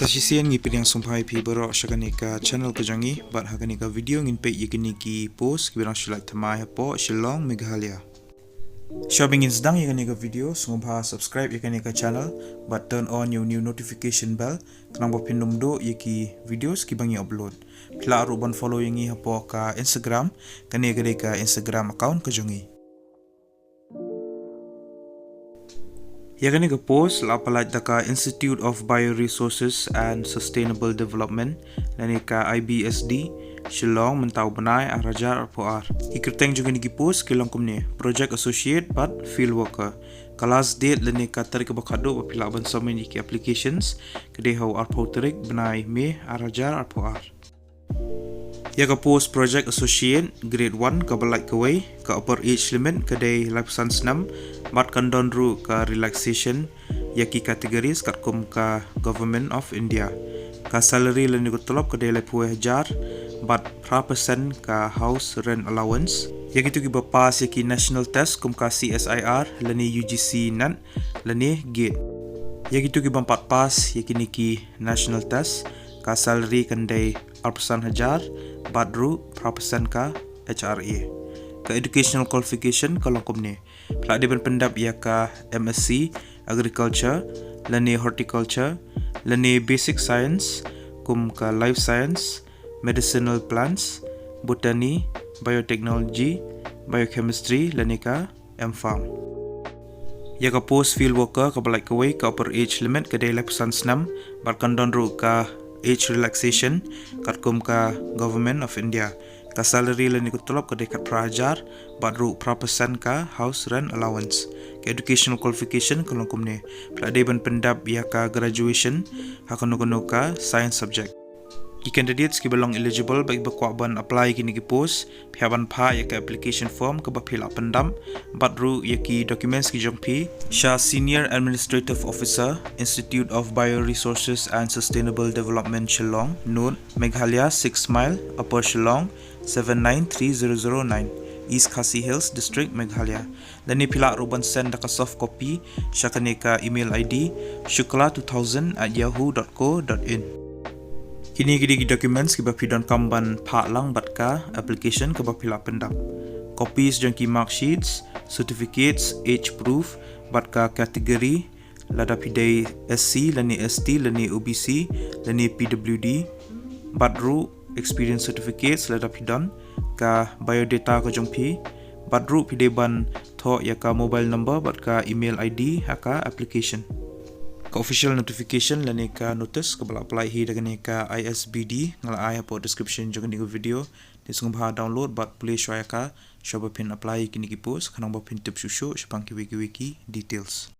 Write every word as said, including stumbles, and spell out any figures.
Shisien ngi pdiang sngewbha ïa phi baroh sha kane ka channel ka jong ngi, bad ha kane ka video ngin peit ïa kine ki post kiba dang shu lait thymmai hapoh Shillong, Meghalaya. Shuwa ba ngin sdang ïa kane ka video, sngewbha subscribe ïa kane ka channel bad turn on ïa u new notification bell, khnang ba phin ym duh ïa ki videos kiba ngi upload. Phi lah ruh ban follow ïa ngi hapoh ka Instagram, kane ka dei ka Instagram account ka jong ngi. Ïa kane ka post la pyllait da ka Institute of Bioresources and Sustainable Development, lane ka I B S D, Shillong, mynta u bnai ar hajar arphew ar. Ki kyrteng jong kine ki post ki long kumne: Project Associate bad Field Worker. Ka last date lane ka tarik kaba khatduh ba phi lah ban submit ïa ki applications ka dei ha u arphew tarik bnai May ar hajar arphew ar. Ïa ka post Project Associate Grade one kaba lait kawei, ka upper age limit ka dei laiphew san snem, bad kan don ruh ka relaxation ïa ki categories katkum ka Government of India. Ka salary lane ka tulop ka dei laiphew hajar, bad phra percent ka house rent allowance. Ïa kito kiba pass ïa ki national test kum ka C S I R lane U G C NET lane gate. Ïa kito ki bym pat pass ïa kine ki national test, ka salary kan dei arphew san hajar, bad ruh phra percent ka H R A. Ka educational qualification ka long kumne: phi lah dei ban pyndep ïa ka M S C Agriculture, lane Horticulture, lane Basic Science, kum ka Life Science, Medicinal Plants, Botany, Biotechnology, Biochemistry, lane ka M Pharm. Ïa ka post Field Worker kaba lait kawei, ka upper age limit ka dei laiphew san snem, bad kan don ruh ka age relaxation katkum ka Government of India. Ka salary lane ka tulop ka dei khatphra hajar, bad ruh phra percent ka house rent allowance. Ka educational qualification ka long kumne: phi lah dei ban pyndep ïa ka graduation ha kano kano ka science subject. Ki candidates kiba long eligible bad kiba kwah ban apply ïa kine ki post, phi hap ban phah ïa ka application form kaba phi lah pyndep, bad ruh ïa ki documents ki jong phi, sha Senior Administrative Officer, Institute of Bioresources and Sustainable Development, Shillong, North Meghalaya, Six Mile, Upper Shillong, seven nine three zero zero nine, East Khasi Hills District, Meghalaya. Lane phi lah ruh ban send da ka soft copy sha kane ka email I D, shukla two thousand at yahoo dot co dot in. Kine ki dei ki documents kiba phi donkam ban phah lang bad ka application kaba phi lah pyndep: copies jong ki mark sheets, certificates, age proof, bad ka category, lada phi dei S C lane S T lane O B C lane P W D, bad ruh experience certificates lada phi don, ka biodata ka jong phi, bad ruh phi dei ban thoh ïa ka mobile number bad ka email I D ha ka application. Ka official notification lane ka notice kaba la pyllait hi da kane ka I S B D nga la ai hapoh description jong kane ka video. Te sngewbha download bad pule shuwa ïa ka shuwa ba phin apply ïa kine ki post, khnang ba phin tip shuh shuh shaphang kiwei kiwei ki details.